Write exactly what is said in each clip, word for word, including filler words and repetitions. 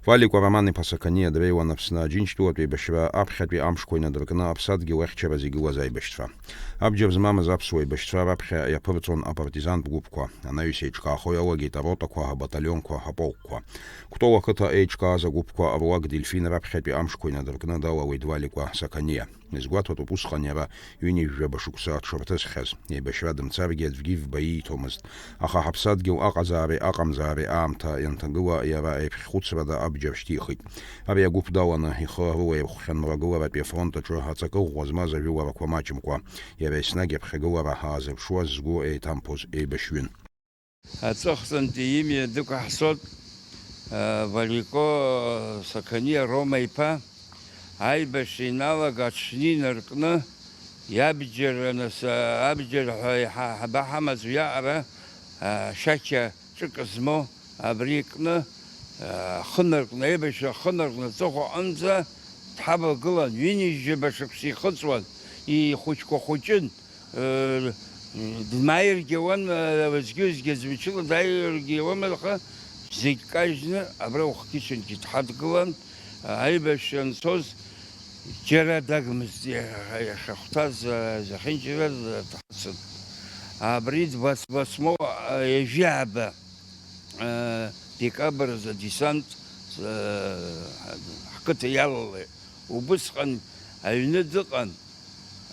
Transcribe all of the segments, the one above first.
Валикәа Роман-иԥа Сақаниа дреиуан Аԥсны Аџьынџьтәылатә еибашьра аԥхьатәи амшқәа инадыркны аԥсадгьыл ахьчаразы игылаз аибашьцәа. Абџьар змамыз аԥсуа еибашьцәа раԥхьа иаԥырҵон апартизантә гәыԥқәа, анаҩс еиҿкаахо иалагеит аротақәа, абаталионқәа, аполкқәа. Кәтол ақыҭа еиҿкааз агәыԥқәа руак Дельфин раԥхьатәи амшқәа инадыркны далалеит Валикәа Сақаниа. Изгәаҭатәуп усҟан иара ҩынҩажәаба шықәса дшырҭысхьаз. Еибашьра дымцаргьы аӡәгьы ивба ииҭомызт. Аха ҳаԥсадгьыл аҟазаареи аҟамзаареи аамҭа ианҭагыла, иара еиԥхьхәыцрада абџьар шьҭихит. Ари агәыԥ даланы ихы рылаирхәхьан Мрагыларатәи афронт аҿы аҵакы ӷәӷәа змаз ажәыларақәа маҷымкәа. Иара еснагь аԥхьагылара аазырԥшуаз згәы еиҭамԥоз еибашьҩын. Аҵыхәтәантәи имҩа дықәаҳҵоит, э, Валико Сақаниа Рома-иԥа. Аибашьра иналага аҽны инаркны, иабџьар, нас, э, абџьар ҳәа иҳа-, ҳаба ҳамаз уиаҟара, э, шәақьа ҿык змоу абри икны, э, ахы наркны, аибашьра ахы наркны аҵыхәа аҟынӡа дҳавагылан, ҩынҩажәаба шықәса ихыҵуан, ихәыҷқәа хәыҷын. Э, дмааиргьы ауан, э, уеизгьы-уеизгьы аӡә мчыла дааиргьы ауамызт, аха зегь кажьны абра ухқьышьангьы дҳадгылан, аибашьра анцоз џьара дагмызт, иахьа-, иахьахәҭаз, э, зехьынџьара дҳацын. Абри дбац-, бацмоу, э, ҩажәи ааба, э, декабрь азы адесант, э, ҳқыҭа иалалеит. Убысҟан аҩны дыҟан.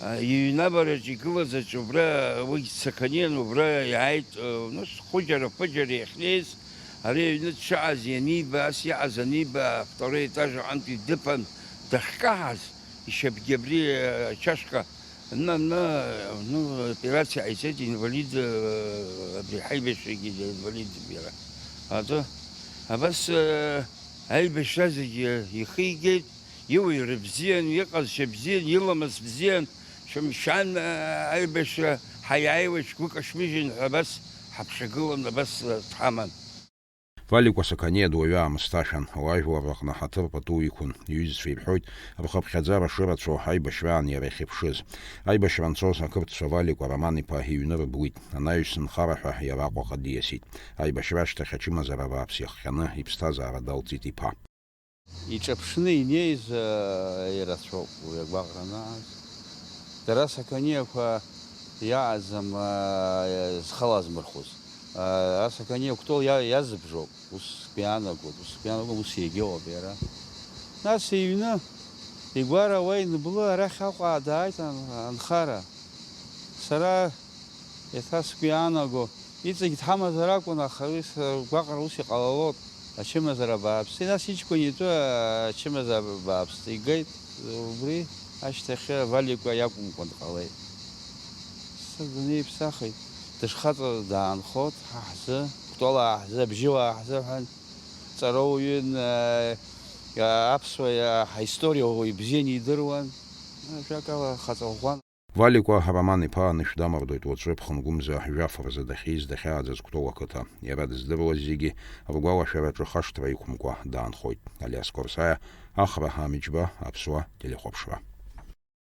Иҩнабараҿ игылаз аҿы убра, уигь Сақаниан убра иааит, нас хәыџьара-ԥыџьара иахьнеиз, ари аҩны дшаҟаз ианиба, ас иҟаз аниба, второй этаж аҟынтәи дыԥан дахькаҳаз, ишьапгьы абри ачашка, на, на, ну, операциа ҟаиҵеит, инвалид, абри ҳаибашьрагьы инвалид иара. Ато, абас, аибашьра зегьы ихигеит. Иуаҩра бзиан, иҟазшьа бзиан, иламыс бзиан, шәымшәан, аибашьра ҳаиааиуеит, шәгәы кашәмыжьын ҳәа абас ҳаԥхьагылан, абас дҳаман. Валикәа Сақаниа дуаҩы аамысҭашәан, ауаажәлар рыҟны ҳаҭыр пату иқәын, иҩызцәа ирҳәоит, рхыԥхьаӡара шырацәоу аибашьраан иара иахьыԥшыз. Аибашьра анцоз ақырҭцәа Валикәа Роман-иԥа иҩны рыблит, анаҩс нхара ҳәа иара Аҟәаҟа диасит. Аибашьра ашьҭахь ачымазара бааԥс иахҟьаны иԥсҭазаара далҵит иԥа. Иҿаԥшны инеиз, э, ирацәоуп уи агәаҟра анааз. Дара асақаниақәа иаҟаӡам, э, зхала змырхәыз. Э, асақаниа Кәтол иа-, иазыбжоуп, ус сгәы иаанагоит, ус сгәы иаанагом, ус иагьоуп иара. Нас иҩны, игәара уа инблы арахь Аҟәа дааит ан-, анхара. Сара Еиҭа сгәы иаанаго, иҵегь дҳамазар акәын, аха уи сгәаҟра ус иҟалалот, ачымазара бааԥс. Нас иҷкәын итәы ачымазара бааԥс игеит, убри ашьҭахьы Валикәа иакәымкәа дҟалеит. Сыдунеи иԥсахит, дышхаҵа даанхот, ҳа ҳзы, Кәтолаа ҳзы, Абжьыуаа ҳзы ҳәан, ҵарауаҩын, аԥсуа ҳаисториа ибзианы идыруан, ажәакала, хаҵа ӷәӷәан. Валикәа Роман-иԥа анышә дамардоит уаҵәы ԥхынгәымза жәаф рзы дахьиз дахьааӡаз Кәтол ақыҭа. Иара дыздыруаз зегьы ргәалашәараҿы хашҭра иқәымкәа даанхоит. Алиас Қорсаиа, Ахра Ҳамиџьба, Аԥсуа телехәаԥшра.